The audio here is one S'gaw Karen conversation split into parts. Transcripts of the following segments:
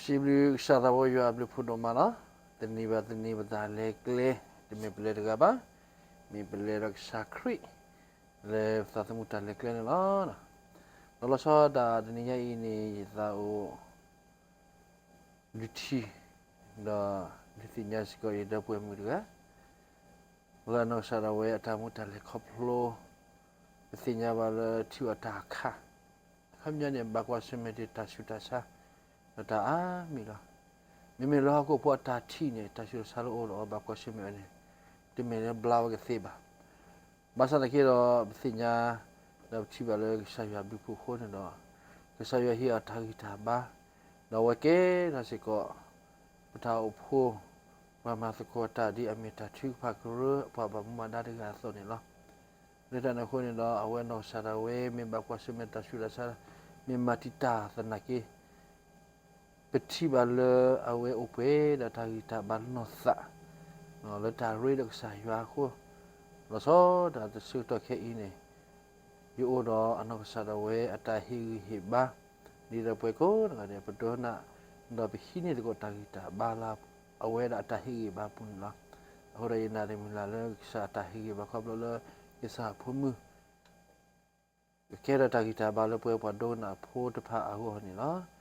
စံးဘျုးကစၢ်သးဝဲယွၤအဘျုးဖးဒိၣ်မးလီၤ. တနံၤဘၣ်တနံၤပသးလဲၤကျဲ, တမ့ၢ်ပလဲၤတဂၤဘၣ်, မ့ၢ်ပလဲၤဒီးကစၢ်ခရံာ် လၢပသးသမူတၢ်လဲၤကျဲန့ၣ်လီၤ. ဒီးလီၤဆီဒၣ်တၢ်တနံၤညါအံၤန့ၣ် ယသးအိၣ် ဒုးထံၣ် ဒီးဒုးသ့ၣ်ညါစ့ၢ်ကီးယဒီပုၢ်ဝဲၢ်မုၣ်တဂၤ လၢအနီၢ်ကစၢ်ဒၣ်ဝဲအတၢ်မူတၢ်လဲၤခီဖျိ ပသ့ၣ်ညါဘၣ်လၢထံၣ်အီၤတၢ်အခါ, အခီပညီန့ၣ် ဘၣ်ကွၢ်ဆၢၣ်မဲာ်တၢ်ဆူးတၢ်ဆါ ဒီးတၢ်အါမံၤလီၤ. မ့မ့ၢ်လၢဟီၣ်ခိၣ်ဖိအတၢ်ထံၣ်န့ၣ် တၢ်ဆူးတၢ်ဆါလၢအအိၣ်ဒီးအီၤ ဘၣ်ကွၢ်ဆၢၣ်မဲာ်အီၤန့ၣ် တမ့ၢ်လၢဘျါဝဲကသ့ဘၣ်. ဘၣ်ဆၣ်သနာ်က့ဒီး ပသ့ၣ်ညါ ဒီးပထံၣ်ဘၣ်လၢကစၢ်ယွၤအဘျုးအဖှိၣ်အဃိန့ၣ်ဒီး ကစၢ်ယွၤဟ့ၣ်အီၤတၢ်ဂံၢ်တၢ်ဘါ, ဒီးအဝဲကဲထီၣ်စ့ၢ်ကီး ပတၢ်အိၣ်ဖှိၣ် ပှၤမၤသကိးတၢ်ဒ်အမ့ၢ်တၢ်ထုကဖၣ်ကရၢ ပှၤဘၣ်မူဘၣ်ဒါတဂၤအသိးန့ၣ်လီၤ. လၢတၢ်န့ၣ်အဃိန့ၣ်ဒီး အဝဲအနီၢ်ကစၢ်ဒၣ်ဝဲ မ့ၢ်ဘၣ်ကွၢ်ဆၢၣ်မဲာ်တၢ်ဆူးတၢ်ဆါ မ့ၢ်မၤတံာ်တာ်သနာ်က့ ပထံၣ်ဘၣ်လၢအဝဲအိၣ်ပှဲၤဒီးတၢ်ဂံၢ်တၢ်ဘါနီၢ်သး လၢတၢ်ရ့ဒီးကစၢ်ယွၤအဃိ, လီၤဆီဒၣ်တၢ်ဆၢကတီၢ်ခဲအံၤန့ၣ် ယအိၣ်ဒီးအနီၢ်ကစၢ်ဒၣ်ဝဲအတၢ်ဟ့ၣ်ဂံၢ်ဟ့ၣ်ဘါ, ဒ်သိးပှၤကိးဂၤဒဲး ပဒိကနၣ် ဒီးပဟံးန့ၢ်သကိးတၢ်ဂံၢ်တၢ်ဘါလၢအဝဲဒၣ်အတၢ်ဟ့ၣ်ဂံၢ်ဟ့ၣ်ဘါအပူၤန့ၣ်လီၤ. အဃိဒီးယနာ်တမံၤလၢ်လၢကစၢ်အတၢ်ဟ့ၣ်ဂံၢ်ဟ့ၣ်ဘါခီဖျိလၢ ကစၢ်အဖိမုၣ် ကကဲထီၣ်တၢ်ဂံၢ်တၢ်ဘါလၢပဝဲပှၤဒိကနၣ်ဖိတဖၣ်အဂီၢ်န့ၣ်လီၤ.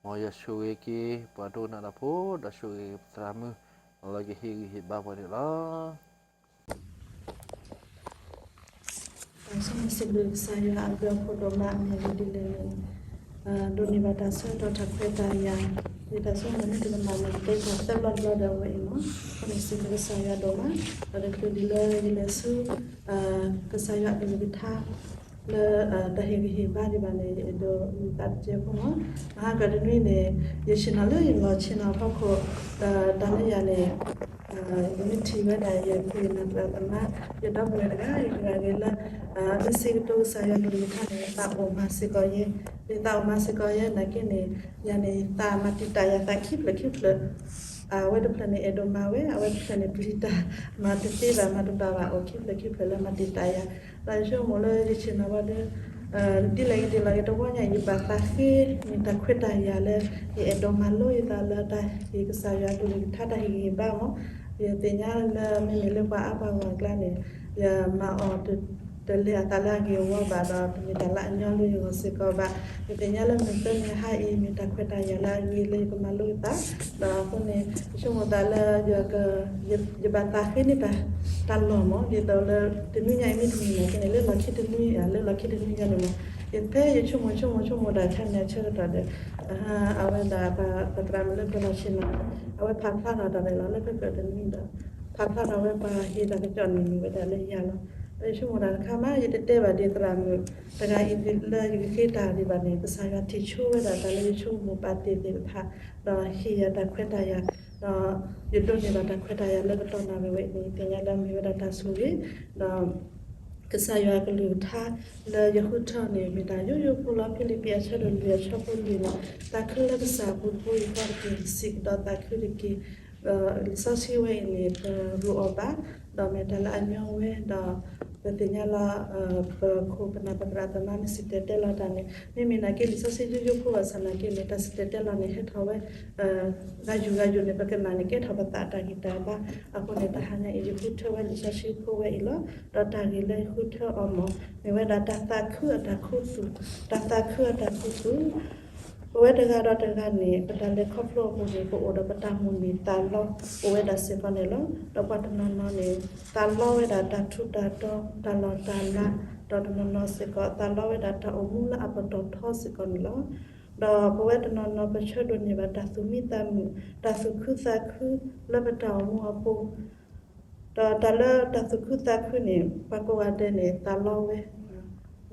မ်ယွၤဆိၣ်ဂ့ၤက့ၤ ပှၤဒိကနၣ်တၢ်ဖိ ဒီးဆိၣ်ဂ့ၤသရၣ်မုၣ် လၢကဟ့ၣ်ဂံၢ်ဟ့ၣ်ဘါပှၤန့ၣ်လီၤ. တၢ်ဆိကမိၣ်စံးဘျုးကစၢ်ယွၤအဘျုးအဖှိၣ်ဒိၣ်မး မ့ၢ်ဝဲဒ်လဲၣ်န့ၣ် ဒိးန့ၢ်ဘၣ်တၢ်ဆၢကတီၢ်တၢ်ခွဲးတၢ်ယာ်, ယတၢ်ဆိကမိၣ်န့ၣ် တကမၣ်န့ၣ် ကတဲတၢ်သၢဘျီတဘျီဒီးအဝဲအံၤမး, အဃိန့ၣ်စံးဘျုးကစၢ်ယွၤဒိၣ်မး, ဒီးတချုးဒ်လၢယလဲၤဆူ ကစၢ်ယွၤအကလုၢ်ကထါ လၢ တၢ်ဟ့ၣ်ဂံၢ်ဟ့ၣ်ဘါဒံးဘၣ်န့ၣ် ယအဲၣ်ဒိးလူၤသးတစဲးဖိမး, မဟါကတနွံန့ၣ် ယဆ့ၣ်နီၤလၢယလီၢ်ဆ့ၣ်နီၤအဖီခိၣ်, ဒီးတၢ်လၢယၤန့ၣ် ယမ့ၢ်ထံၣ်ဝဲဒၣ်ယခိၣ်ယနၢ်သရၣ်သမါ ယဒီပုၢ်ဝဲၢ်တဂၤ ယတဂၤဂ့ၤလၢ လၢစ့ကတိၤကစၢ်ယွၤအကလုၢ်ကထါန့ၣ် ယသးအိၣ်မၤစ့ၢ်ကီးယဲ, ယသးအိၣ်မၤစ့ၢ်ကီးယဲနာ်က့န့ၣ် ယၤန့ၣ် ယသးမၤတံာ်တာ်ယၤသးခံဖျၢၣ်ခံဖျၢၣ်, အဝဲတဖျၢၣ်န့ၣ် အဲၣ်ဒိးမၤဝဲ, အဝဲတဖျၢၣ်န့ၣ် ပျံၤတၢ် မၤတသ့ဘၣ် မၤတဘၣ်ဘၣ် အိၣ်ခံဖျၢၣ်ခံဖျၢၣ်လၢမၤတံာ်တာ်ယၤ, ဒီးယဆိကမိၣ်လၢယဆ့ၣ်နီၤဝဲဒီး ဒ်လဲၣ်ဂ့ၤဒ်လဲၣ်ဂ့ၤ တဝီညါအံၤ ယဘၣ်သးဃ့န့ၢ်တၢ်ခွဲးတၢ်ယာ်လၢ ယအဲၣ်ဒိးမၤလိယသးလၢတၢ်ဟ့ၣ်ကစၢ်ယွၤအကလုၢ်ကထါတၢ်ဟ့ၣ်ဂံၢ်ဟ့ၣ်ဘါမး, ယသ့ၣ်ညါလၢမ့မ့ၢ်လၢပှၤအါပှၤဂီၢ်အကျါန့ၣ် ယမၤအီၤ တလဲၤအသးလၢအဂ့ၤအဝါဘၣ်ဒီး တမ့ၢ်တၢ်လၢအညီလၢယဂီၢ်စ့ၢ်ကီးဘၣ်, ယသ့ၣ်ညါလၢမုၢ်သၢနံၤဟါအံၤ မ့ၢ်တၢ်ခွဲးတၢ်ယာ်လၢအဂ့ၤလၢယကမၤလိယသး, ဒီးအဃိန့ၣ် ယဆိကမိၣ်သးလၢ ယဘၣ်သးဃ့န့ၢ်တၢ် တၢ်လီၢ်မး ဒ်သိးလၢ တနွံညါအံၤမ့ၢ်တနံၤန့ၣ် ကန့ၣ်လၢလီၢ်ခံတနွံ လၢလီၢ်ခံတနွံညါန့ၣ်မး, ယဖဲယဆိကမိၣ်ဆိကမိၣ်ဆိကမိၣ်တၢ်ခါန့ၣ်အဆၢကတီၢ်ဒီး အဝဲဒၣ်ပသရၣ်မုၣ်လၢပလီၢ်ဆ့ၣ်နီၤ အဝဲဖးဖျါထီၣ်တၢ်ရဲၣ်လီၤလၢပကၢၢ်တနွံဒီး ဖးဖျါထီၣ်ဝဲပှၤဟ့ၣ်တၢ်ကစီၣ်န့ၣ်မ့ၢ်ဝဲဒၣ်လၢယၤလီၤ. ဒီးယဆိကမိၣ်တၢ်တခါမး ယတတဲဘၣ်ဒ်သရၣ်မုၣ်တဂၤအံၤလၢယကဃ့တၢ်ဒံးဘၣ်န့ၣ် ကစၢ်ယွၤထံၣ်ဆိဝဲဒၣ်တၢ်လၢယဆိကမိၣ်ပာ်တ့ၢ်သ့ၣ်တဖၣ် ဒီးဟ့ၣ်ယၤတၢ်ခွဲးတၢ်ယာ်, ဒီးယဒိးန့ၢ်ဘၣ်တၢ်ခွဲးတၢ်ယာ်လၢကတီၢ်နၣ်ရံၣ်ဝဲအံၤန့ၣ် ယသ့ၣ်ညါလၢမ့ၢ်ဝဲဒၣ်တၢ်ဆိၣ်ဂ့ၤ, ဒီး ကစၢ်ယွၤအကလုၢ်ကထါ လၢယဃုထၢန့ၣ် မ့ၢ်တၢ်ယိယိဖိလီၤ. ဖံလံးပံးအဆၢဒိၣ်လွံၢ်အဆၢဖိလွံၢ်န့ၣ် သးခုလၢကစၢ်အပူၤတဘိယူၢ်ဃီတက့ၢ်, စံးကဒီးသးခုတက့ၢ်. လံာ်စီဆှံဝဲအံၤန့ၣ် ပလိၣ်အီၤဘၣ်, ဒီးမ့ၢ်တၢ်လၢအညီဝဲ, ဒီးပသ့ၣ်ညါလၢ ပခိၣ်ပနၢ်ပသရၣ်သမါမ့ၢ်စံၣ်တဲၤတဲလီၤတၢ်န့ၣ် မ့မ့ၢ်နာ်က့လံာ်စီဆှံယိယိဖိဘၣ်ဆၣ်နာ်က့န့ၣ် တၢ်စံၣ်တဲၤတဲလီၤန့ၣ် ဟဲထီၣ်ဝဲ ဂၤယုၢ်ဂၤယုၢ်န့ၣ် ပကနၣ်န့ၣ် ကဲထီၣ်ပသးအတၢ်ဂံၢ်တၢ်ဘါ, အဃိန့ၣ် တဟါညါအံၤ ယဃုထၢဝဲလံာ်စီဆှံဖိဝဲအံၤလီၤ. ဒီးတၢ်ဂ့ၢ်လၢယဃုထၢအီၤမ့ၢ် မ့ၢ်ဝဲဒၣ်တၢ်သးခုအတၢ်ခူသူၣ်, တၢ်သးခုအတၢ်ခူသူၣ် ပဝဲတဂၤဒီးတဂၤန့ၣ် ပတၢ်လဲၤခီဖျိအပူၤန့ၣ် ပအိၣ်ဒီးပတၢ်မိၣ်န့ၢ်သးလီ အိၣ်ဝဲဒၣ်စ့ၢ်ကီးန့ၣ်လီၤ. ဒီးပှၤတနီၤနီၤန့ၣ် သးလီဝဲဒၣ်တၢ်ထူးတၢ်တီၤ တၢ်လီၢ်တၢ်လၤ, ဒီးတနီၤနီၤစ့ၢ်ကီး သးလီဝဲဒၣ်တၢ်အိၣ်မူလၢအပတီၢ်ထီစ့ၢ်ကီးန့ၣ်လီၤ. ဒီးပဝဲတနီၤနီၤ ပဆၢဒိးန့ၢ်ဘၣ်တၢ်သူၣ်မံသးမုာ် တၢ်သူၣ်ခုသးခုလၢပတၢ်အိၣ်မူအပူၤ ဒီးတၢ်လၢတၢ်သူၣ်ခုသးခုန့ၣ် ပှၤကိးဂၤဒဲးန့ၣ် သးလီဝဲ,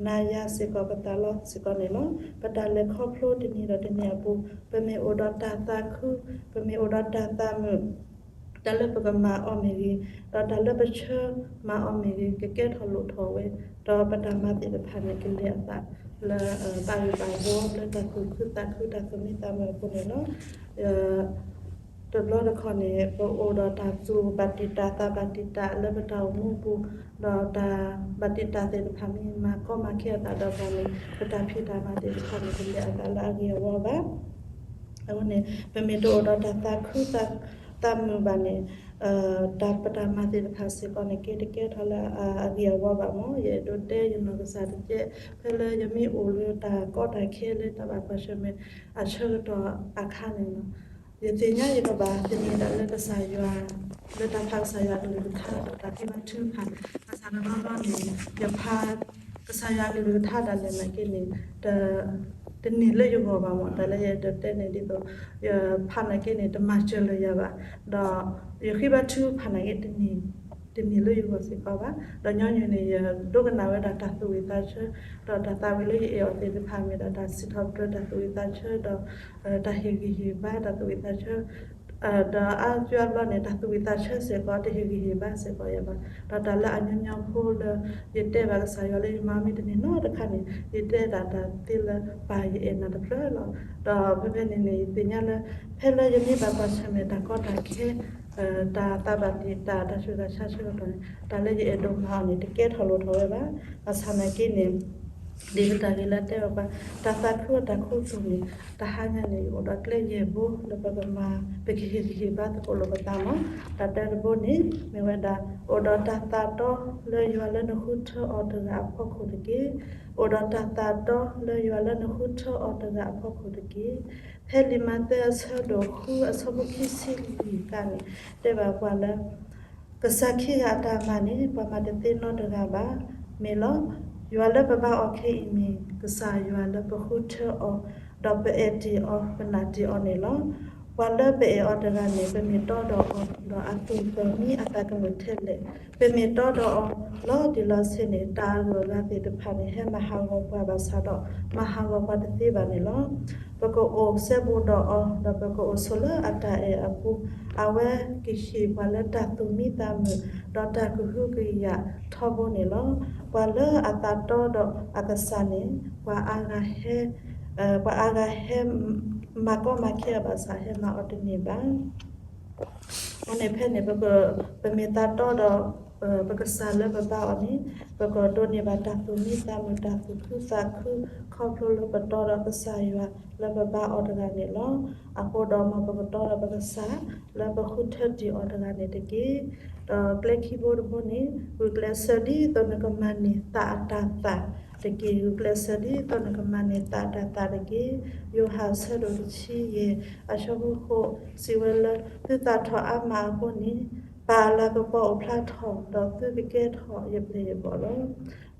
နၤယၤစ့ၢ်ကီး ပသးလီစ့ၢ်ကီးန့ၣ်လီၤ. ပတၢ်လဲၤခီဖျိတနံၤဒီးတနံၤအပူၤ ပမ့ၢ်အိၣ်ဒီးတၢ်သးခု, ပမ့ၢ်အိၣ်ဒီးတၢ်သးမုာ်, တၢ်လၢပကမၤအီၤမ့ၢ်ဂ့ၤ, ဒီးတၢ်လၢပဆၢမၤအီၤမ့ၢ်ဂ့ၤ ကကဲထီၣ်လိၣ်ထီၣ်ဝဲ, ဒီးပတၢ်မၤသ့ၣ်တဖၣ်န့ၣ် ကလဲၤအသးလၢ ဘၣ်ဂ့ၢ်ဘၣ်ဝီလၢတၢ်သူၣ်ခုသးခု တၢ်သူၣ်မံသးမုာ်အပူၤန့ၣ်လီၤ. တဘျီတခီၣ်န့ၣ် ပအိၣ်ဒီးတၢ်သူၣ်ဘၣ်တံာ်တာ်သးဘၣ်တံာ်တာ်လၢပတၢ်အိၣ်မူအပူၤ, ဒီးတၢ်ဘၣ်တံာ်တာ်သ့ၣ်တဖၣ်မ့ၢ်မၤကီမၤခဲအသးဒီးပှၤန့ၣ် ပတၢ်ဖံးတၢ်မၤသ့ၣ်တဖၣ်န့ၣ် ကလဲၤအသးလၢအဂ့ၤအဝါဘၣ်. အဃိန့ၣ် ပမ့ၢ်တအိၣ်ဒီးတၢ်သးခုသးမုာ်ဘၣ်န့ၣ် တၢ်ပတၢ်မၤသ့ၣ်တဖၣ်စ့ၢ်ကီးန့ၣ် က့ၤတကဲထီၣ်လၢအဂ့ၢ်အဝီဘၣ်မး. ယအဲၣ်ဒိးတဲယနီၢ်ကစၢ်တကဲး ဖဲလၢယမ့ၢ်အိၣ်လၢတၢ်ကီတၢ်ခဲလၢတၢ်ဘၣ်ကွၢ်ဆၢၣ်မဲာ်အဆၢကတီၢ်အခါန့ၣ်လီၤ. ယသ့ၣ်ညါယကဘၣ်သန့ၤဒၣ်လၢကစၢ်ယွၤ လၢတၢ်ဖးကစၢ်ယွၤအကလုၢ်ကထါဒီးတၢ်သ့ဘါထုကဖၣ် ဘၣ်ဆၣ်တဘျီဘျီန့ၣ် ယဖးကစၢ်ယွၤအကလုၢ်ကထါဒၣ်လဲာ်နာ်က့န့ၣ် တန့ၢ်လၢယဂီၢ်ဘၣ်မး. တၢ်လၢယအဲၣ်ဒိးတဲန့ၣ်ဒ်သိး ယဖးနာ်က့န့ၣ် တမၤစၢၤလၢၤယၤဘၣ်, ဒီးယဃ့ဘါထုကဖၣ်နာ်က့ တန့ၢ်လၢယဂီၢ်စ့ၢ်ကီးဘၣ်. ဒီးညီနုၢ်န့ၣ် ယဒိကနၣ်ဝဲဒၣ်တၢ်သူၣ်ဝံၣ်သးဆၢ, ဒီးတၢ်သးဝံၣ်လၢယအဲၣ်အီၤသ့ၣ်တဖၣ်မ့ၢ်ဒၣ်တၢ်စံးထီၣ်ပတြၢၤတၢ်သူၣ်ဝံၣ်သးဆၢ ဒီး တၢ်ဟ့ၣ်ဂံၢ်ဟ့ၣ်ဘါတၢ်သူၣ်ဝံၣ်သးဆၢ ဒီးအါစုအါဘျီန့ၣ် တၢ်သူၣ်ဝံၣ်သးဆၢစ့ၢ်ကီးတဟ့ၣ်ဂံၢ်ဟ့ၣ်ဘါစ့ၢ်ကီးယၤဘၣ်. ဒီးတၢ်လၢအညီညီဖိလၢ ယတဲဘၣ်ကစၢ်ယွၤလၢယမၤမ့ၢ်တန့ၢ်နီတခါန့ၣ် ယတဲဒၣ်တၢ်သ့လၢပၢ်ယအဲၣ်နၤတဖျၢၣ်လီၤ. ဒီးဖဲဖဲန့ၣ်န့ၣ် ယသ့ၣ်ညါလၢ ဖဲလၢယမ့ၢ်ဘၣ်ကွၢ်ဆၢၣ်မဲာ်တၢ်ကီတၢ်ခဲ တၢ်သးဘၣ်တ့ၢ်တၢ် တၢ်ဆူးတၢ်ဆါဆၢကတီၢ်န့ၣ် တၢ်လၢယအဲၣ်ဒိးမၤအီၤန့ၣ် တကဲထီၣ်လိၣ်ထီၣ်ဝဲဘၣ်. ဘၣ်ဆၣ်နာ်က့န့ၣ် ဒ်ပတၢ်ဂ့ၢ်လၢတဲအီၤပှၤ တၢ်သးခုအတၢ်ခူသူၣ်န့ၣ် တဟါညါန့ၣ် ယအိၣ်ဒီးကျဲယဲၢ်ဘိလၢပကမၤ ပကဟ့ၣ်ဂံၢ်ဟ့ၣ်ဘါသကိးလိာ်ပသးမး. တၢ်တၢတဘိန့ၣ် မ့ၢ်ဝဲဒၣ် အိၣ်ဒီးတၢ်သးတီလၢယွၤလၢနဃုထၢအီၤတဂၤအဖီခိၣ်တက့ၢ်. အိၣ်ဒီးတၢ်သးတီလၢယွၤလၢနဃုထၢအီၤတဂၤအဖီခိၣ်တက့ၢ်. ဖဲလံာ်မးသဲအဆၢဒိၣ်ဃုအဆၢဖိခံဆံလွံၢ်အခါန့ၣ် တဲဘၣ်ပှၤလၢ ကစၢ်ခံဂၤအတၢ်မၤန့ၣ် ပှၤမၤတသ့နီတဂၤဘၣ်. မ့ၢ်လီၤ. ယွၤလၢပဘါအီၤခဲအံၤမ့ၢ် ကစၢ်ယွၤလၢပဃုထၢအီၤ, ဒီးပအဲၣ်တ့ၢ်အီၤ ပနာ်တ့ၢ်အီၤန့ၣ်လီၤ. ပှၤလၢပအဲၣ်အီၤတဂၤန့ၣ် ပမ့ၢ်တီဒီးအီၤ ဒီးအသူၣ်ပၢၤမံအသးကမုာ်ထဲလဲၣ်, ပမ့ၢ်တီဒီးအီၤ လီၤတံၢ်လီၤဆဲးန့ၣ် တၢ်အဂုၤအဂၤသ့ၣ်တဖၣ်န့ၣ် ဟဲမၤဟးဂီၤပှၤဘၣ်ဆၣ်ဒီး မၤဟးဂီၤပှၤတသ့ဘၣ်န့ၣ်လီၤ. ပကအိၣ်စဲဘူးဒီးအီၤ ဒီးပကအိၣ်ဆိးလၢအတၢ်အဲၣ်အပူၤ, အဝဲကဟ့ၣ်ပှၤလၢတၢ်သူၣ်မံသးမုာ် ဒီးတၢ်ကဟုကယာ်ထီဘိန့ၣ်လီၤ. ပှၤလၢအသးတီဒီးအကစၢ်န့ၣ် ပှၤအါဂၤဟဲ ပှၤအါဂၤဟဲ မၤကီမၤခဲအီၤဘၣ်ဆၣ် ဟဲမၤအီၤတန့ၢ်ဘၣ်. အဃိန့ၣ်ဖဲန့ၣ် ပမ့ၢ်သးတီဒီး ပကစၢ်လၢပဘါအီၤန့ၣ် ပကဒိးန့ၢ်ဘၣ်တၢ်သူၣ်မံသးမုာ် တၢ်သူၣ်ခုသးခု ခီဖျိလၢပတီဒီးကစၢ်ယွၤလၢပဘါအီၤတဂၤန့ၣ်လီၤ. အဃိဒီးမ်ပကတီဒီးပကစၢ်လၢပဃုထၢတ့ၢ်အီၤတဂၤန့ၣ်တက့ၢ်. ဒီးကျဲခံဘိတဘိန့ၣ် ဂုာ်ကျဲးစၢးဒ်သိးနကမၤန့ၢ်သးအတၢ်သးတက့ၢ်. ဂုာ်ကျဲးစၢးဒ်သိးနကမၤန့ၢ်သးအတၢ်သးတက့ၢ်. ယိၤဟၣ်အဆၢဒိၣ်တဆံယဲၢ် အဆၢဖိဃိး စံးဝဲလၢ သုသးထီၣ်အါမးအဃိန့ၣ် ပၢ်အလၤကပီၤအိၣ်ဖျါထီၣ် ဒီးသုကကဲထီၣ်ယပျဲၢ်ယဘီၣ်လီၤ.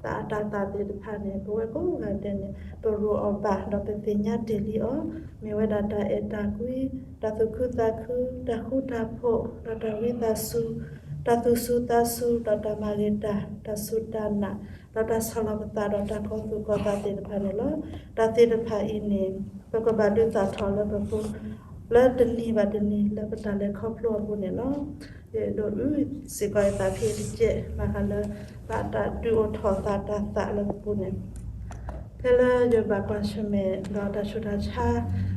တၢ်အတၢ်သးသ့ၣ်တဖၣ်န့ၣ် ပဝဲကိးဂၤဒဲးန့ၣ် ပရိၣ်အီၤဘၣ် ဒီးပသ့ၣ်ညါတ့ၢ်လံအီၤ, မ့ၢ်ဝဲဒၣ်တၢ်အဲၣ်တၢ်ကွံ, တၢ်သူၣ်ခုသးခု, တၢ်ဃူတၢ်ဖိး, ဒီးတၢ်ဝံသးစူၤ, တၢ်သူၣ်စူၤသးစူၤ, ဒီးတၢ်မၤဂ့ၤတၢ်, တၢ်စူၢ်တၢ်နာ်, ဒီးတၢ်ဆီၣ်လီၤပသး ဒီးတၢ်ကီၤသူၣ်ကီၤသးသ့ၣ်တဖၣ်န့ၣ်လီၤ. တၢ်သ့ၣ်တဖၣ်အံၤန့ၣ် ပကဘၣ်ဒုးသၣ်ထီၣ်လၢပပူၤ လၢတနံၤဘၣ်တနံၤ လၢပတၢ်လဲၤခီဖျိအပူၤန့ၣ်လီၤ. ယအဲၣ်ဒိးအုၣ်စ့ၢ်ကီးယသးဖဲအံၤတကဲး ဘၣ်ဃးလၢ သးတၢ်ဒုးအိၣ်ထီၣ်သးတၢ်သးလၢပပူၤန့ၣ် ဖဲလၢယဘၣ်ကွၢ်ဆၢၣ်မဲာ် ဒီးတၢ်ဆူးတၢ်ဆါ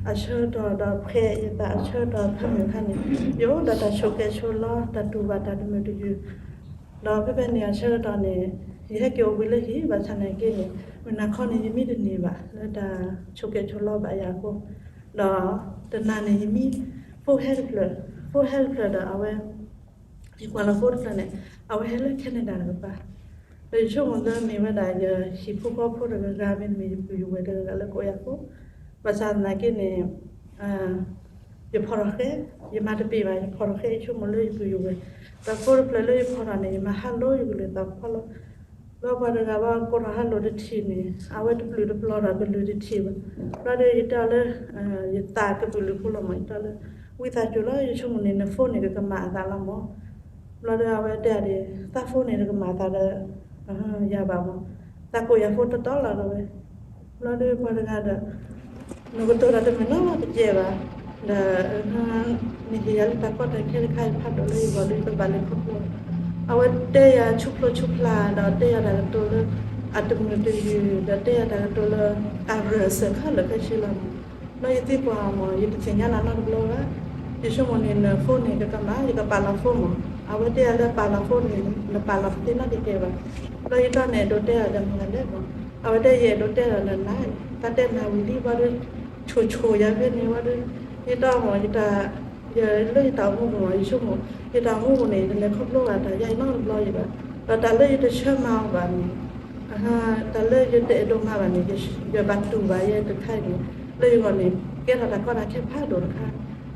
အဆၢကတီၢ် ဒီးဖဲယသးအဆၢကတီၢ်ဖဲမုၢ်ခါန့ၣ် ယအိၣ်ဒီးတၢ်ဆိၣ်ကဲဆိလီ တၢ်တူၢ်ဘၣ်တၢ်တမုာ်တယုၢ် ဒီးဖဲဖဲန့ၣ်အဆၢကတီၢ်န့ၣ် ယဟဲက့ၤအိၣ်ဘှံးလၢဟံၣ် ဘၣ်ဆၣ်နာ်က့န့ၣ် မုၢ်နၤခီန့ၣ် ယမံတန့ၢ်ဘၣ် လၢတၢ်ဆိၣ်ကဲဆိလီဘၣ်ယၤအဃိ ဒီးတနၤန့ၣ် ယမံ ဖိဟဲတဖျၢၣ် ဖိဟဲတဖျၢၣ်ဒီးအဝဲ ယကွၢ်လီၤဖိတဖျၢၣ်န့ၣ် အဝဲဟဲလၢ Canada တကပၤ ဒီးယဆိကမိၣ်လၢမ့ၢ်ဝဲဒၣ်ယဟံၣ်ဖိဃီဖိတဂၤဂၤ မ့တမ့ၢ်ယပုၢ်ယဝဲၢ်တဂၤဂၤလၢကအိၣ်ယၤဖိ ဘၣ်ဆၣ်သနာ်က့န့ၣ် ယဖီၣ်ထီၣ်ဃဲ ယမၤတပ့ၢ်ဘၣ် ယဖီၣ်ထီၣ်ဃဲ ယဆိကမိၣ်လၢယပုၢ်ယဝဲၢ် ဒီးဖိတဖျၢၣ်လၢယဖီၣ်ထီၣ်န့ၣ် ယမၤဟးလိာ်ယကလုၢ်သးဖီလီၤ လၢပှၤတဂၤဘၣ် ကိးထီၣ်ဟးလိာ်တထံၣ်န့ၣ် အဝဲတပျုာ်တပျီၤဒီးကလုၢ်တထံၣ်ဘၣ် ဘျီဒီးယတဲအီၤလၢ ယသးကပုာ်လုးဖိလီၤမး ယတဲအီၤလၢ ဝံသးစူၤလီၤ ယဆိကမိၣ်န့ၣ် နဖိန့ၣ် ကကမၤအသးလီၤမး ဘျီဒီးအဝဲတဲအီၤဒ် သးဖိန့ၣ် တကမၤအသးဒီး ယၤဘၣ်မး သးကိးယၤဖိတီတီလီၤဒီးဝဲ ဘျီဒီးပှၤတဂၤဒီး နကတိၤတၢ်တမုာ်နီတကဲဘၣ် ဒီး နဟ့ၣ်ယၤလၢတၢ်ကီတၢ်ခဲတခါအံၤဖးဒိၣ်လၢယဂီၢ်လၢယကဘၣ်လဲၤခီဖျိ အဝဲတဲယၤဆူၣ်ဖျိဆူၣ်ဖျါ ဒီးတဲယၤတၢ်ကတိၤလၢ အတမုာ်တယုၢ် ဒီးတဲယၤတၢ်ကတိၤလၢ အရၢၢ်စၢၢ်ခါလၢာ်ခဲဆ့လီၤမး ဘျီယသံကွၢ်အီၤမး ယတသ့ၣ်ညါနၤနီတဘျီဘၣ် ယဆိကမိၣ်န့ၣ် နဖိန့ၣ် ကကမၤ ယကပာ်လီၤဖိမး အဝဲတဲယၤလၢပာ်လီၤဖိန့ၣ် နပာ်လီၤတသ့နီတကဲဘၣ် ဘျီယတီၢ်န့ၣ် အဲၣ်ဒိးတဲအီၤဒီးမနုၤလဲၣ်မး အဝဲတဲယအဲၣ်ဒိးတဲလီၤနၤ တၢ်တဲနၤဝံၤလံ ဘျီဒီး ဆိၣ်ဆိၣ်ယၤဖဲန့ၣ် ဘျီဒီး ယတၢ်မ့ၢ် ယတၢ် ယလၢယတၢ်အိၣ်မူပူၤမ့ၢ် ယဆိကမိၣ် ယတၢ်အိၣ်မူပူၤန့ၣ် ယတလဲၤခီဖျိဘၣ်တၢ်ယါအံၤနီတဘျီအံၤဘၣ်. ဒီးတၢ်လၢယတဆၢမၤအီၤဘၣ်န့ၣ် တၢ်လၢယတအဲၣ်ဒိးမၤဘၣ်န့ၣ် ယဘၣ်တူၢ်ဘၣ်ယဲတခါအံၤန့ၣ် လၢယဂီၢ်န့ၣ် ကဲထီၣ်တၢ်ကီတၢ်ခဲဖးဒိၣ်တခါ.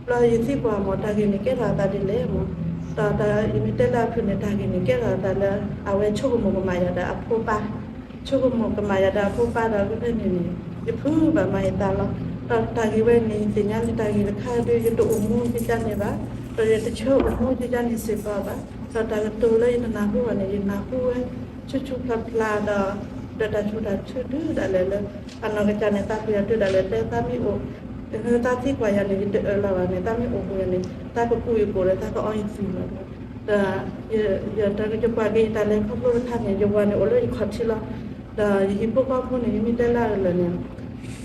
ဘျီယသံကွၢ်မ့ၢ် တၢ်ဂ့ၢ်န့ၣ်ကဲထီၣ်အသးဒ်လဲၣ်မ့ၢ် ဒီးယမ့ၢ်တဲလၢအဖုၣ်န့ၣ် တၢ်ဂ့ၢ်န့ၣ်ကဲထီၣ်အသးလၢ အဝဲဆိကမိၣ်ကမၣ်ယၤဒီးအဖိပၢ် ဆိကမိၣ်ကမၣ်ယၤဒီးအဖိပၢ်ဒီးဖဲဖဲန့ၣ်န့ၣ် ယဖုးဘၣ်မၤယသးလီၤ. ဒီးတၢ်ဂ့ၢ်ဝဲန့ၣ် ယသ့ၣ်ညါလၢတၢ်ဂ့ၢ်တခါဒီး ယတအိၣ်မူကကန့ၣ်ဘၣ်, ဒီးယတဆၢအိၣ်မူကကန့ၣ်စ့ၢ်ကီးဘၣ်. ဒီးတၢ်ကတိၤလၢယတနၢ်ဟူဘၣ်န့ၣ် ယနၢ်ဟူဝဲ ဆူၣ်ဆူၣ်ဖျါဖျါဒီး ဒီးတၢ်ဆူးတၢ်ဆါတုၤဒၣ်လဲာ်လၢ အနီၢ်ကစၢ်န့ၣ် သးပှ့ၤအီၤတုၤဒၣ်လဲာ်လၢသးမ့ၢ်အိၣ် သးသံကွၢ်ယၤန့ၣ် ယတအၢၣ်လီၤဘၣ်န့ၣ် သးမ့ၢ်အိၣ်ပူၤယၤန့ၣ် သးကကူးယကိာ်ဒီးသးကအီယသွံၣ်လီၤ. ဒီးယတၢ်ကပှၤက့ၤယတၢ်လဲၤခီဖျိတခါန့ၣ် ယဝၤန့ၣ်အိၣ်လၢယခီၣ်ထံးလီၤ. ဒီးယဟံၣ်ဖိဃီဖိန့ၣ် ယမ့ၢ်တဲလၢအလၢာ်န့ၣ်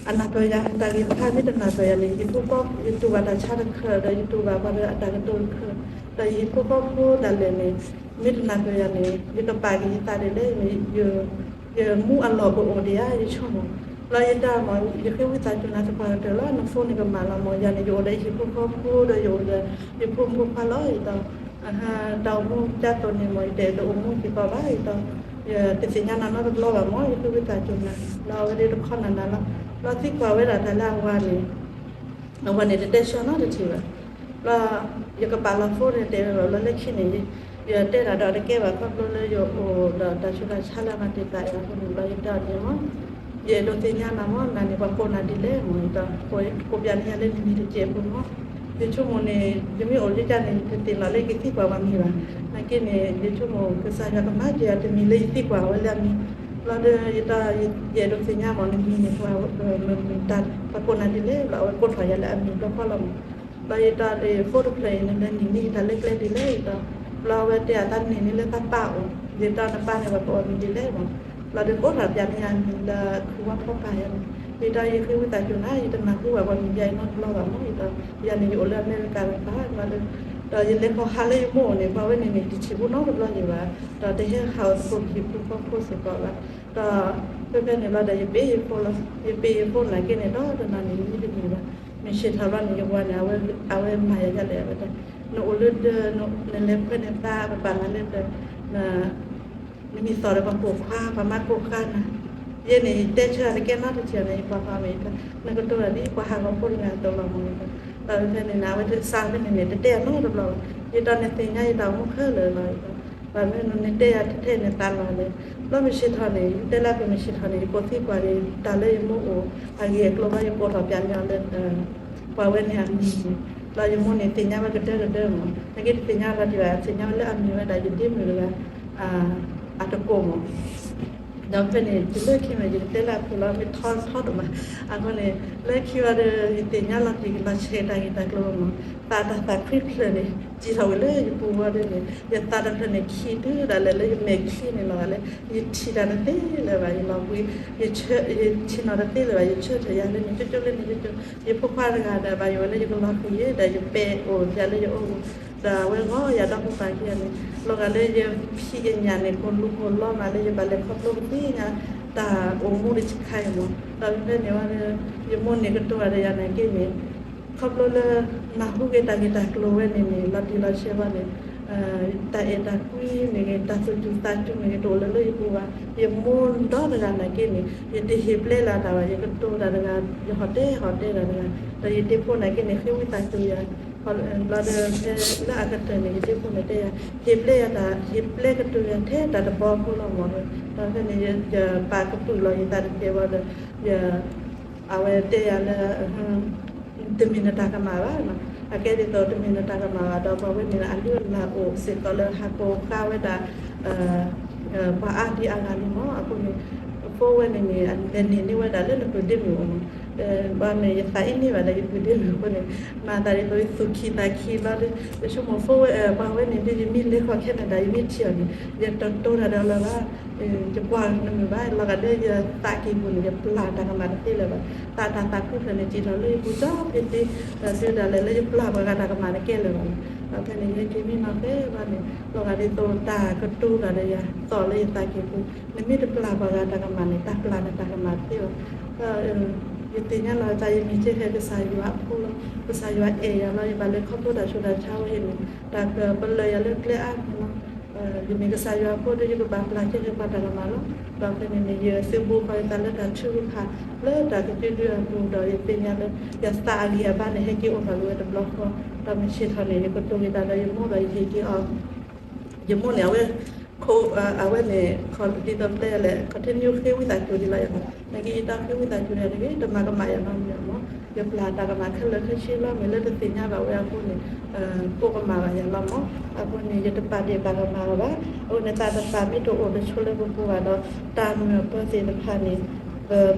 အနၢ်ပၢၢ်ယၤ တၢ်ဂ့ၢ်တခါမ့ၢ်တနၢ်ပၢၢ်ယၤန့ၣ် ယဟံၣ်ဖိဃီဖိ ယတူၢ်ဘၣ်တၢ်ဆါတခၢၣ် ဒီးယတူၢ်ဘၣ်ပှၤဒီးအတၢ်ကတိၤတခၢၣ် ဒီးယဟံၣ်ဖိဃီဖိဒၣ်လဲာ်န့ၣ် မ့ၢ်တနၢ်ပၢၢ်ယၤန့ၣ် ယကပာ်က့ၤယသးဒ်လဲၣ်န့ၣ် ယမူအလီၢ်ကအိၣ်ဒံးဧါ ယဆိကမိၣ်. ဘျီယတဲမ့ၢ် ယဃ့ဝံသးစူၤနၤသပှၢ်ကတၢၢ်လီၤ နဖိန့ၣ်ကမၣ်လီၤမ့ၢ် ယၤန့ၣ် ယအိၣ်ဒီးယဟံၣ်ဖိဃီဖိဒီးယအိၣ်ဒီး ယဖိမုၣ်ဖိခွါလီၤ ယဒီး တၢ်အိၣ်မူကသိးန့ၣ်မ့ၢ် ယတအဲၣ်ဒိးအိၣ်မူစ့ၢ်ကီးဘၣ် ယဒီး ယတသ့ၣ်ညါနၤနီတဘျီဘၣ်မ့ၢ် ယဃ့ဝံသးစူၤနၤ ဒီးအဝဲဒၣ်တခီနၤနၤလီၤ. ဘျီသံကွၢ်ဝဲဒၣ်တၢ်လၢအဝၤန့ၣ် အဝၤန့ၣ်တတဲဆၢနီတထံၣ်ဘၣ်. ဘျီ ယကပာ်လီၤဖိန့ၣ်တဲဝဲဘၣ် ဘျီလၢခံန့ၣ် ယတဲတၢ်ဒီးတကဲဘၣ်ခီဖျိလၢယအိၣ်ဒီးတၢ်ဆူးတၢ်ဆါလၢအမၤတံာ်တာ်အံၤအဃိန့ၣ် ဘျီယတဲအီၤန့ၣ်မ့ၢ် ယအဲၣ်ဒိးသ့ၣ်ညါနၤမ့ၢ် နၤန့ၣ် ပှၤကိးနၤဒ်လဲၣ်မ့ၢ် ယဒီး ကိးပျးန့ၢ်ယၤလၢနမံၤတစဲးဖိမ့ၢ် ယဆိကမိၣ်န့ၣ် ယမ့ၢ်အိၣ်လၢယၤန့ၣ် တသ့ၣ်နီၣ်လၢယကသံကွၢ်ပှၤမံၤဘၣ်. နာ်က့န့ၣ် ယဆိကမိၣ် ကစၢ်ယွၤကမၤက့ၤယၤတမံၤလၢယသံကွၢ်အဝဲလၢအမံၤ ဘျီဒီး ယတၢ် ယအဲၣ်ဒိးသ့ၣ်ညါမ့ၢ် နမံၤန့ၣ် ပှၤ မတၤ ပှၤကိးနၤဒ်လဲၣ် ဘျီအဝဲကိးထီၣ်ယၤလၢအမံၤဘျီဃီလီၤမ့ၢ် ဘျီယတဲအီၤ ဖိတဖျၢၣ်အံၤန့ၣ် နန့ၢ်န့ၢ်တၢ်လၢကျဲဒ်လဲၣ် ယတဲ ဘျီအဝဲတဲအသးန့ၢ်န့ၢ်လၢသးပၢ်အိၣ် ယတဲနပၢ်န့ၣ် ပှၤကိးအမံၤဒ်လဲၣ်မ့ၢ် ဘျီဒီးကိးထီၣ်ပျးန့ၢ်ယၤမံၤလၢခုၣ်ဝါဖီပၢ်ယၤန့ၣ် ယတဲယဃ့ဝံသးစူၤနၤ ယတနၢ်ဟူဘၣ်ပှၤမံၤယါအံၤနီတဘျီဘၣ်မ့ၢ် ယတဲ ယၤန့ၣ် ယအိၣ်လၢအမဲရကၤတကပၤ ဘျီဒီး ဒီးယလဲၤခီဟးလၢယမိၢ်အိၣ်န့ၣ် ပှၤဝဲန့ၣ်န့ၣ် တထံၣ်ဖိနီတဘျီယံၤဘၣ် ဒီးတဟဲဟးအီၤသကိးပဟံၣ်ဖိဃီဖိစ့ၢ်ကီးဘၣ် ဒီး ဖဲဖဲန့ၣ်ဘျီဒီး ယပ့ၤယဖိလီၤ ယပ့ၤယဖိနာ်က့န့ၣ် ဒီတနၤန့ၣ် ယမံတမံၤဘၣ် မုၢ်ဆ့ၣ်ထီၣ်ဘျီန့ၣ် ယဝၤန့ၣ် အဝဲမၤယၤဒ်လဲၣ် အဝဲတဲ နအိၣ်လၢဒၢး နလဲၤဖဲန့ၣ်သး ပပာ်နၤလၢဒၢး နမံသီၣ်ဒီးပှၤကိးခွါ ပှၤမါကိးခွါနၤ ယဲန့ၣ် ယတဲဆၢတကဲနီတထံၣ်န့ၣ် ယပှၤဖးမ့ၢ်ယတဲ နကတိၤတၢ်ဒ်ပှၤဟးဂီၤဖိတဂၤအသိးလီၤမ့ၢ်ယတဲ ဒီးဖဲန့ၣ်န့ၣ် အဝဲသးဖဲန့ၣ်န့ၣ် တတဲအနီတဘျီဘၣ် ယတဲန့ၣ်သ့ၣ်ညါ ယတၢ်အိၣ်မူခဲလၢာ်လီၤ ဘၣ်မနုၤနတဲယၤထဲထဲန့ၣ်သးလီၤန့ၣ် ဘျီမုၢ်ဆ့ၣ်ထီၣ်န့ၣ် ယတဲလၢကမုၢ်ဆ့ၣ်ထီၣ်န့ၣ် ယကိးသံကွၢ်န့ၣ် တၢ်လၢယမိၢ်အိၣ် အဂ့ၢ်အကျိၤဘၣ် ယကိးထီၣ်ပျးန့ၢ်အီၤလၢ ပှၤဝဲန့ၣ်အမံၤန့ၣ် ဘျီယမိၢ်န့ၣ် သ့ၣ်ညါဝဲကဒၢကဒၢမ့ၢ် နာ်က့တသ့ၣ်ညါလီၤတံၢ်ဘၣ် သ့ၣ်ညါဝဲလၢအမံၤဝဲဒၣ် ယဒ့မုၣ်တဂၤ အတကိးမ့ၢ် ဒီးဖဲန့ၣ် တုၤလၢခံန့ၣ် ယကတဲလၢအဖုၣ်လီၤ မ့ၢ်ထီထီဒိၣ်မး အဃိန့ၣ် လၢခံဝဲဒီး ယသ့ၣ်ညါလီၤတံၢ်ကလီၤဆဲးတၢ်ဂ့ၢ်တၢ်ကျိၤမ့ၢ် သးတၢ်သးခွံဖျၢၣ်န့ၣ် စံၣ်ထီၣ်ဝံၤလၢယပူၤဝဲဒၣ်န့ၣ် ယသးတဖျၢၣ်န့ၣ် ခံတုၤဒၣ်လဲာ်လၢယမဲာ်ချံန့ၣ်လီၤဂာ်လၢ ယထံၣ်တၢ်တသ့လၢၤဘၣ် ယလီၤဘှံး ယဆၢ ယထံၣ်နီၣ်တသ့လၢၤဘၣ် ယဆၢထၢၣ်ယၤလၢန့ၣ် ကၠိကၠိလၢန့ၣ် ကၠိကၠိ ယဖိခွါတဂၤဒီး ဘၣ်ယိၣ်ဝဲလၢယကလီၤဃံၤဒီး ယပဲာ်အိၣ်ယၤလၢယအိၣ် ဒီးအဝဲဂီၤယၤဒီးဖိသၣ်ခံဂၤန့ၣ် လီၤဂာ်လၢယဖံးယညၣ်န့ၣ် ကိၢ်လူၤကိၢ်လီမးလၢယဘၣ်လဲၤခီဖျိကသ့ၣ်ညါ တၢ်အိၣ်မူတခါအံၤမ့ၢ် ဒီးဖဲန့ၣ်ဝဲ ယမိၢ်န့ၣ်ကတိၤတၢ်ဒီးယၤနာ်က့န့ၣ် ခီဖျိလၢ နၢ်ဟူက့ၤတၢ်ဂ့ၢ်တၢ်ကျိၤဝဲန့ၣ်န့ၣ် လီၤတံၢ်လီၤဆဲးဝဲန့ၣ် တၢ်အဲၣ်တၢ်ကွံမ့ၢ်ဂ့ၤ တၢ်သူၣ်စူၤသးစူၤမ့ၢ်ဂ့ၤ တအိၣ်လၢလၢယပူၤဘၣ်. ယမိၢ်ဒီတဂၤနာ်က့န့ၣ် ယတဟ့ၣ်ပျဲလၢတၢ်ဘၣ် ယကတိၤတၢ်တဂၤ ယဟီၣ်တဲဟီၣ်တဲတၢ်တဂၤ ဒီးယတ့ဖိနာ်က့န့ၣ် ဃ့ဝံသးစူၤယၤ ဘျီဒီးဖဲလၢအကတၢၢ်န့ၣ် ယတ့ဖိန့ၣ်တဲယၤ ဟ့ၣ်ပျဲယၤတၢ် ဟ့ၣ်ပျဲကတိၤယၤထဲတၢ်တဘီဖိလီၤမ့ၢ် ဒီးဖဲန့ၣ် ယပာ်ကပုာ်လီၤယသးတကဲဘၣ်ဒီး ယ အဝဲတဲယၤလၢ တမ့ၢ်နတၢ်ကမၣ်ဘၣ်နီၤ အကဲဒ်သိးတမ့ၢ်နတၢ်ကမၣ်ဘၣ်ဒီး ပှၤဝဲန့ၣ်အလုၢ်အလၢ်အိၣ်စ့ၢ်ကီးလၢဟးကိးဃါဝဲဒၣ် ပှၤအါဒံအါဂၤလံမ့ၢ် အဃိန့ၣ် ဖိဝဲန့ၣ်န့ၣ် လဲၤန့ၢ်န့ၢ်ဝဲဒၣ်လၢနပုၢ်ဒ့မုၣ်အိၣ်မ့ၢ် ဘၣ်မ့ၢ်ယသးအံၤန့ၢ်ဘၣ်ဒီး ယပုၢ်ဒ့မုၣ်အဃိန့ၣ် မၤသးဒ်သိးယသူၣ်ခံသးခံဘျီဒီး ယဆိကမိၣ်ဖိဝဲ ပှၤဝဲန့ၣ် ဒ်ယမ့ၢ်လဲၤခီခဲန့ၣ်ဒီး ယမ့ၢ်ထံၣ်အီၤန့ၣ် ယတတိၤတၢ်ဒီးလၢၤဘၣ် ယကွၢ်နမုာ်ဘၣ် လီၤဂာ်လၢယသးကံၢ်ပူၤန့ၣ် ယပျၢ်တၢ်ကမၣ်တသ့လၢၤဘၣ်. သးတၢ်သးခုဖျၢၣ်န့ၣ် စံၣ်ထီၣ်လၢယပူၤဒီဖဲသ့ ဒီးတုၤဒၣ်လဲာ်လၢယပျၢ်ပှၤဂၤတၢ်ကမၣ်တကဲလၢၤဘၣ်. ဒီးဖဲန့ၣ် ယဟဲက့ၤမံနီၤဖဲဘၣ်န့ၣ် လီၤဂာ်ဒ်သိးတၢ်ကတိၤတၢ်ဒီးယၤ သီၣ်လၢယသးကံၢ်ပူၤ နမ့ၢ်တပျၢ်ပှၤဂၤတၢ်ကမၣ်န့ၣ် တၢ်ပျၢ်နတၢ်ကမၣ်တသ့ဘၣ်. ယသ့ၣ်ညါလီၤယသး ယမ့ၢ်ကဲကစၢ်ယွၤအဖိလီၤ. ကစၢ်ယွၤအဲၣ်ယၤလီၤ. ယဘၣ်လဲၤခီဖျိတၢ်ဆူးတၢ်ဆါဝဲအံၤန့ၣ် တၢ်ကပလၢၢ်ယၤလၢကျဲအါမံၤလီၤ. ယမ့ၢ်ကစၢ်ယွၤအဖိဒီး ယကဘၣ်ပျၢ်ကဲက့ၤပှၤတၢ်ကမၣ်လီၤ. ဒီးဖဲန့ၣ်န့ၣ် ယသုးဘူးဃီၤယသးလၢတၢ်ထုကဖၣ် လၢတၢ်ကဒုဒုအပူၤ ဒီးယသ့ၣ်ညါလၢ ယသးအဂံၢ်အဘါန့ၣ် ဟဲက့ၤအိၣ်ထီၣ်လၢဝဲတဘျီဃီ, ဒီးမုၢ်ဆ့ၣ်ထီၣ်န့ၣ် ယကတိၤက့ၤတၢ်ဒီးယမိၢ်ဒီးယဟ့ၣ်က့ၤအီၤ ယမိၢ်န့ၣ် အဝဲ ခိး အဝဲန့ၣ် ခီဒ်သိးပျဲလဲၣ် continue ဃ့ဝံသးစူၤဒံးလီၤယၤလီၤ. နာ်က့ယတၢ်ဃ့ဝံသးစူၤယၤတဂ့ၤ တမၤကမၣ်ယၤနီတမံၤမး. ယပျၢ်တၢ်ကမၣ်ခဲလၢာ်ခဲဆ့လီၤ. မ့ၢ်လၢတသ့ၣ်ညါဘၣ်ဝဲအဃိန့ၣ် ကိးကမၣ်ဘၣ်ယၤလီၤမး. အဃိန့ၣ် ယတပာ်ဒ့ၣ်ပာ်ကမၣ်အီၤဘၣ်. အဃိန့ၣ် သးတပာ်မ့ၢ်တအိၣ်တဆိးလၢပပူၤဘၣ်ဒီး တၢ်မုာ်အပၢၤသ့ၣ်တဖၣ်န့ၣ်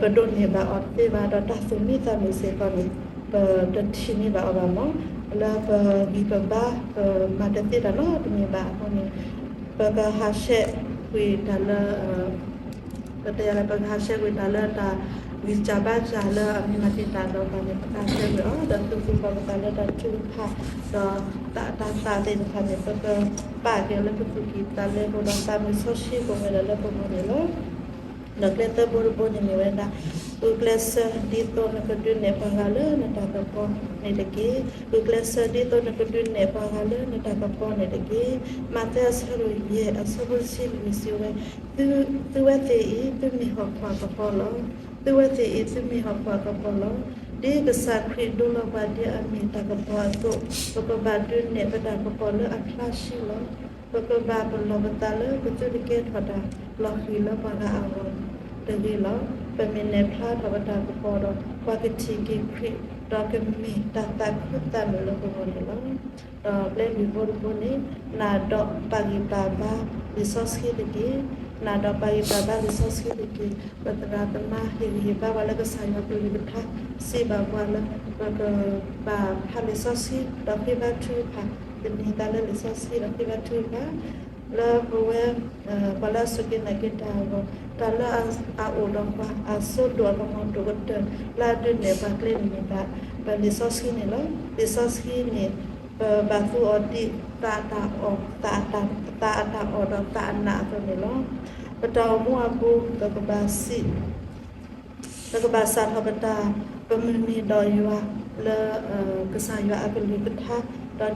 ပဒိးန့ၢ်ဘၣ်အီၤတသ့ဘၣ်ဒီး တၢ်သူၣ်မံသးမုာ်စ့ၢ်ကီးန့ၣ် ပတထံၣ်န့ၢ်ဘၣ်အီၤဘၣ်မး. လၢပဂံၢ်ပဘါ ပမၤတသ့တၢ်နီတမံၤဘၣ်အဃိန့ၣ် ပကဟးဆှဲးကွံာ်တၢ်လၢ ပတဲယၤလၢ ပကဟးဆှဲးကွံာ်တၢ်လၢတၢ်ဂံၢ်စၢ်ဘါစၢ်လၢအမ့ၢ်မၤတံာ်တာ်ဒီးပှၤန့ၣ် ပကဟးဆှဲးကွံာ်အီၤ ဒီးသုးဘူးဃီၤပသးလၢတၢ်ထုကဖၣ် ဒီးတၢ်သးသ့ၣ်တဖၣ်န့ၣ် ပကပာ်က့ၤလၢပသူၣ်ကံၢ်သးလဲပူၤဒီး သးမုာ်စီဆှံကိးဝဲဒၣ်လၢပဂီၢ်န့ၣ်လီၤ. ဒီးကျဲသၢဘိတဘိန့ၣ်မ့ၢ်ဝဲဒၣ် ဂုာ်ကျဲးစၢးဒ်သိးနကဒုးနဲၣ်ပှၤဂၤလၢနတၢ်ကပီၤန့ၣ်တက့ၢ်. ဂုာ်ကျဲးစၢးဒ်သိးနကဒုးနဲၣ်ပှၤဂၤလၢနတၢ်ကပီၤန့ၣ်တက့ၢ်. မးသဲအဆၢဒိၣ်ယဲၢ်အဆၢဖိတဆံလွံၢ်စံးဝဲ, သုဝဲသ့ၣ်အံၤ သုမ့ၢ်ဟီၣ်ခိၣ်အကပီၤလီၤ. သုဝဲသ့ၣ်အံၤ သုမ့ၢ်ဟီၣ်ခိၣ်အကပီၤလီၤ. ဒ်ကစၢ်ခရံာ်ဒိလီၤပှၤဒ်အမ့ၢ်တၢ်ကပီၤအသိး, ပကဘၣ်ဒုးနဲၣ်ပတၢ်ကပီၤလၢအဖျါဆှံလီၤ. ပကဘၣ်ပလီၢ်ပသးလၢပသုတကဲထီၣ်တၢ်လီၤဃံၤလၢပှၤဂၤအဂီၢ်တဂ့ၤလီၤ. ပမ့ၢ်နဲၣ်ဖျါထီၣ်ပတၢ်ကပီၤဒီး ပှၤကထံၣ်က့ၤခရံာ်, ဒီးကမ့ၢ်တၢ်သးခုသးမုာ်လၢပဂီၢ်န့ၣ်လီၤ. ဒီးကျဲလွံၢ်ဘိတဘိန့ၣ်, နၤဒီးပာ်ဂံၢ်ပာ်ဘါလံာ်စီဆှံတက့ၢ်. နၤဒီးပာ်ဂံၢ်ပာ်ဘါလံာ်စီဆှံတက့ၢ်. ပသရၣ်သမါ ဟ့ၣ်ဂံၢ်ဟ့ၣ်ဘါပှၤလၢကစၢ်ယွၤကလုၢ်ကထါ စံးဘၣ်ပှၤလၢ ပကဘၣ်ဖးလံာ်စီဆှံ ဒီးဃ့ဘါထုကဖၣ်, သန့ၤသးလၢလံာ်စီဆှံ ဒီးဃ့ဘါထုကဖၣ် လၢပဝဲ ပှၤလၢအစူၢ်က့ၤနာ်က့ၤတၢ်အဂီၢ်, တၢ်လၢအအိၣ်ဒီးပှၤအစိဒိၣ်အကမီၤဒိၣ်ကတၢၢ် လၢအဒုးနဲၣ်ပှၤကျဲန့ၣ်မ့ၢ်ဒၣ် ပလံာ်စီဆှံန့ၣ်လီၤ. လံာ်စီဆှံန့ၣ် ပဘၣ်သူအီၤဒ် သးအတၢ်အီၣ်, သးအတၢ်အီၣ်ဒီးသးအနးအသိးန့ၣ်လီၤ. ပတၢ်အိၣ်မူအပူၤ ပကဘၣ်စံး ပကဘၣ်စးထီၣ်ပတၢ် ပမုၢ်နံၤဒီးယွၤလၢ ကစၢ်ယွၤအကလုၢ်ကထါ,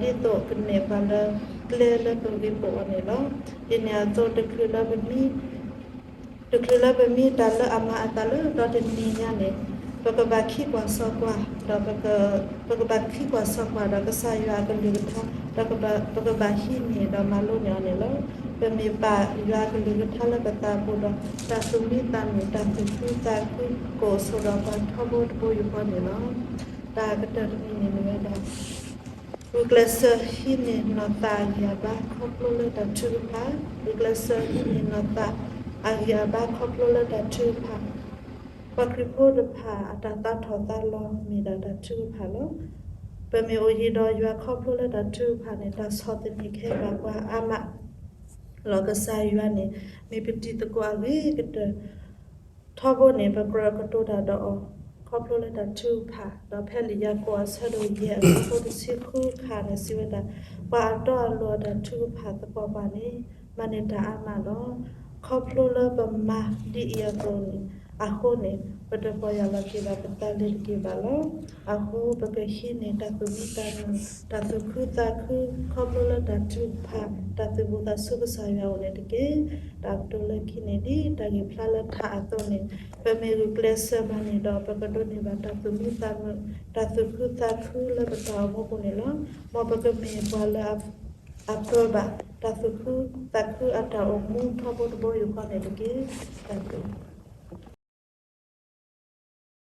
ဒီးဒ်သိးကနဲၣ်ပှၤလၢကျဲလၢပဂ့ၢ်ပအိၣ်န့ၣ်လီၤ. ဒ်န့ၣ်အသိး တချုးလၢပမံ တချုးလၢပမံတၢ်လၢအမၤအသးလၢဒီတနံၤညါန့ၣ်, ပကဘၣ်ခံကွၢ်စီကွၢ်, ဒီး ပကဘၣ်ခံကွၢ်စီကွၢ်ဒီး ကစၢ်ယွၤအကလုၢ်ကထါ, ဒီးပကဘၣ်ဟံးန့ၢ်ဒီးမၤလိန့ၢ်အီၤန့ၣ်လီၤ. ပမ့ၢ်ပာ်ယွၤအကလုၢ်ကထါလၢပသးပူၤဒီး တၢ်သူၣ်မံသးမုာ် တၢ်သူၣ်ခုသးခု ကအိၣ်ဆိးဒီးပှၤထီဘိတဘိယူၢ်ဃီန့ၣ်လီၤ. တၢ်ကတၢၢ်တမံၤန့ၣ်မ့ၢ်ဝဲဒၣ် ဂုာ်ကျဲးစၢးဟံးန့ၢ်နီၢ်သးအဂံၢ်အဘါခီဖျိလၢတၢ်ထုကဖၣ်, ဂုာ်ကျဲးစၢးဟံးန့ၢ်နီၢ်သးအဂံၢ်အဘါခီဖျိလၢတၢ်ထုကဖၣ်, ပှၤခရံာ်ဖိတဖၣ်အတၢ်သးထီၣ်သးလီၤမ့ၢ်ဒၣ်တၢ်ထုကဖၣ်လီၤ. ပမ့ၢ်အိၣ်ယံၤဒီးယွၤခီဖျိလၢတၢ်ထုကဖၣ်န့ၣ် တၢ်ဆီၣ်သနံးခဲဘၣ်ပှၤအါမးလီၤ. ကစၢ်ယွၤန့ၣ် မ့ၢ်ပတံၤသကိးအဂ့ၤကတၢၢ် ထီဘိန့ၣ် ပကြၢးကတိၤတၢ်ဒီးအီၤ ခီဖျိလၢတၢ်ထုကဖၣ်, ဒီးဖဲလံာ်ယၤကိာ်အဆၢဒိၣ်ယဲၢ်အဆၢဖိတဆံဃုခါန့ၣ် စံးဝဲဒၣ်, ပှၤအတီအလိၤအတၢ်ထုကဖၣ်သပှၢ်ပှၢ်န့ၣ် မၤန့ၢ်တၢ်အါမးလီၤ. ခီဖျိလၢပမၤဒ်အံၤအသိးန့ၣ် အဃိန့ၣ် ပတပီၢ်ယၢ်လီၤက့ၤဘၣ်ပသးလၢၤတက့ၢ်ဘၣ်လီၤ. အဃိပကဟံးန့ၢ်တၢ်သူၣ်မံသးမုာ်, တၢ်သူၣ်ခုသးခု ခီဖျိလၢတၢ်ထုကဖၣ် တၢ်သူၣ်ဘိသးစူၤကစၢ်ယွၤအအိၣ်န့ၣ်တက့ၢ်. တၢ်ကတိၤလၢခံန့ၣ် ဒ်တၢ်ဂ့ၢ်ဖျါလၢထးအသိးန့ၣ် ပမ့ၢ်ဂုာ်ကျဲးစၢးမၤန့ၢ်ဒီး ပကဒိးန့ၢ်ဘၣ်တၢ်သူၣ်မံသးမုာ် တၢ်သူၣ်ခုသးခုလၢပတၢ်အိၣ်မူပူၤန့ၣ်လီၤ. မ်ပကမ့ၢ်ပှၤလၢအ အပၢဘၣ် တၢ်သူၣ်ခုသးခုအတၢ်အိၣ်မူထီဘိတဘိယူၢ်ဃီန့ၣ်တက့ၢ်. တၢ်ဘျုး